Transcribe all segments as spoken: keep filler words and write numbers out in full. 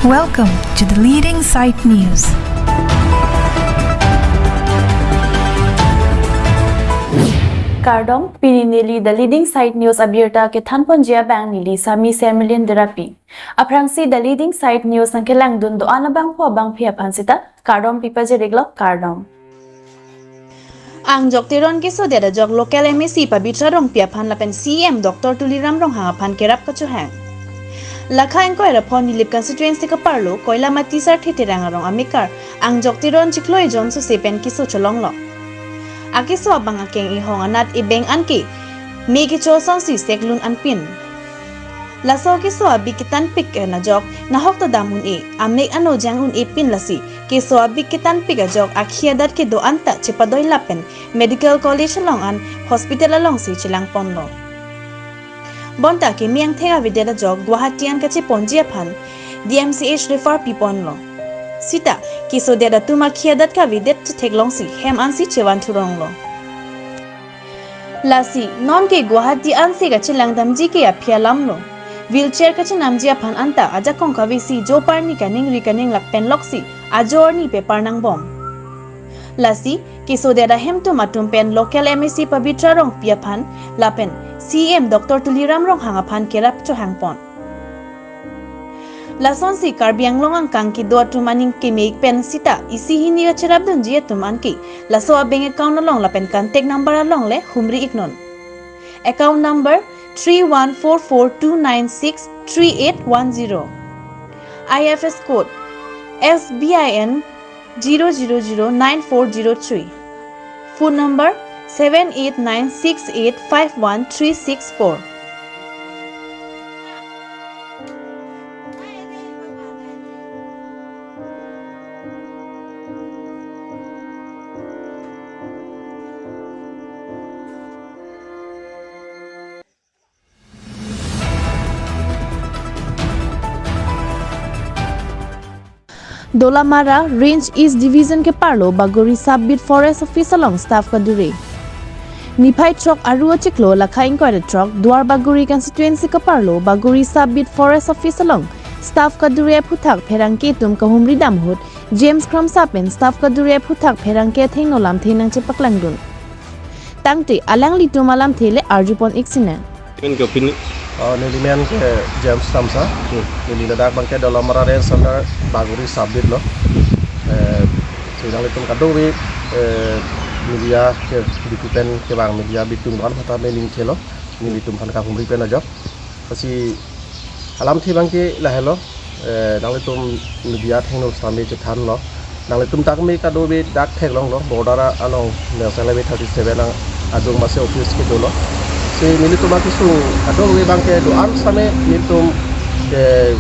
Welcome to the Leading Site News. Kardom, pini neli The Leading Site News abirta kethanponji abang neli Sami Sermilin Derapi. Aphrangsi The Leading Site News nangkelangdun do-an abangphu abangphi aphan sita kardom pipajir-iklo, kardom. Angjok Teron kesodet ajok local M A C Pabitra Rongpi aphan lapen C E M Doctor Tuliram Ronghang aphan kerap kachohang. Lakha ingkoi ra pho Nilip constituency kaparlo Koilamati Sarthe Terang arong amekar Angjok Teron chiklo ejon sose pen keso cholonglo. Akeso abang akeng ehong anat ebeng anke me kecho asonsi seklun anpin. Laso keso abik ketanpik pen ajok nahok ta dam un-e, amek ano jang un-e pin lasi keso abik ketanpik ajok akhi adat kedo-an ta chepadoi lapen medical college along an hospital alongsi chelangponlo. Bonta keme angthek avedet ajok Guwahati an kacheponji aphan D M C H refer piponlo. Sita kesodet atum akhi adat kavedet chetheklongsi hem ansi chevan thuronglo. Lasi nonke Guwahati ansi kachelang damji ke aphi alamlo. Wheelchair kachenamji aphan anta ajakong kavesi jo parni kaningri kaninglak pen loksi ajo arni pepar nangbom. Lasi kesodet ahemtun atum pen local M A C Pabitra Rongpi aphan lapen C E M Doctor Tuliram Ronghang aphan kerap chohangpon. Lasonsi Karbi Anglong angkang kedo atum aning keme-ik pen sita isi hini kacherapdunji atum anke laso a-bank account along lapen contact number along le humri-iknon. Account number three one four four two nine six three eight one zero. I F S code S B I N zero zero zero nine four zero three. Phone number seven eight nine six eight five one three six four. Dolamara Range East Division keparlo Bagori Sub-Beat Forest Office along staff kadure. Niphai throk Aru achiklo lakha ingkoi ra throk Duar Bagori constituency keparlo Bagori Sub-Beat Forest Office along staff kadure aphuthak pherangke atum kahumri dam ahut James Kramsa pen staff kadure aphuthak pherangke athengno lamthe nangchepaklangdun. Tangte alanglitum alamthe le arjupon-ik sinang. Min ke opini? Oh, neli men ke James Kramsa. Hmm. Neli ladak abang ke Dolamara Range under Bagori Sub-Beat lo. Eh, si nanglitum kadokave, eh, media ke bitu pen kevang media bitum do-an aphanta me ningthelo. Nelitum aphan kahumri pen ajok. Lasi alamthe abang ke lahelo. Eh, nanglitum media athengno sitame chethanlo. Nanglitum dak me kadokave dak theklonglo, border along National Highway thirty-seven ang adung masi office kedolo. Si nelitum akesung kadokave abang ke do-an sitame nelitum ke,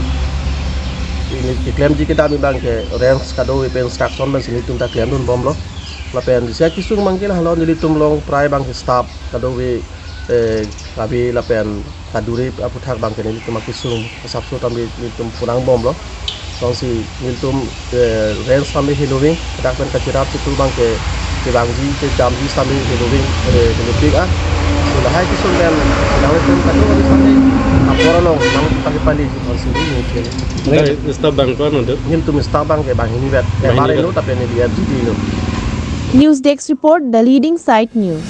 ini keklemji kedam abang ke range kadokave pen instruction pen si nelitum ta klemdunbomlo. Lapen isi akesung abang ke lahelo, nelitum along prai abang ke staff kadokave, eh, kave lapen kadure aphuthak abang ke nelitum akesung asapso tame nelitum punangbomlo. Lasi nelitum, eh, range sitame heloving, dak pen kacherap chitu abang ke kevangji kedamji sitame heloving, eh, helopik ah. So lahai kesung pen nanglitum kadokave sitame apor along nangpakipali lasi nelitum. Nang staff abang ko-an do? Nelitum staff abang ke banghini vet. Banghini vet. Kemare lo tapi neli F G D lo. News Desk Report, The Leading Site News.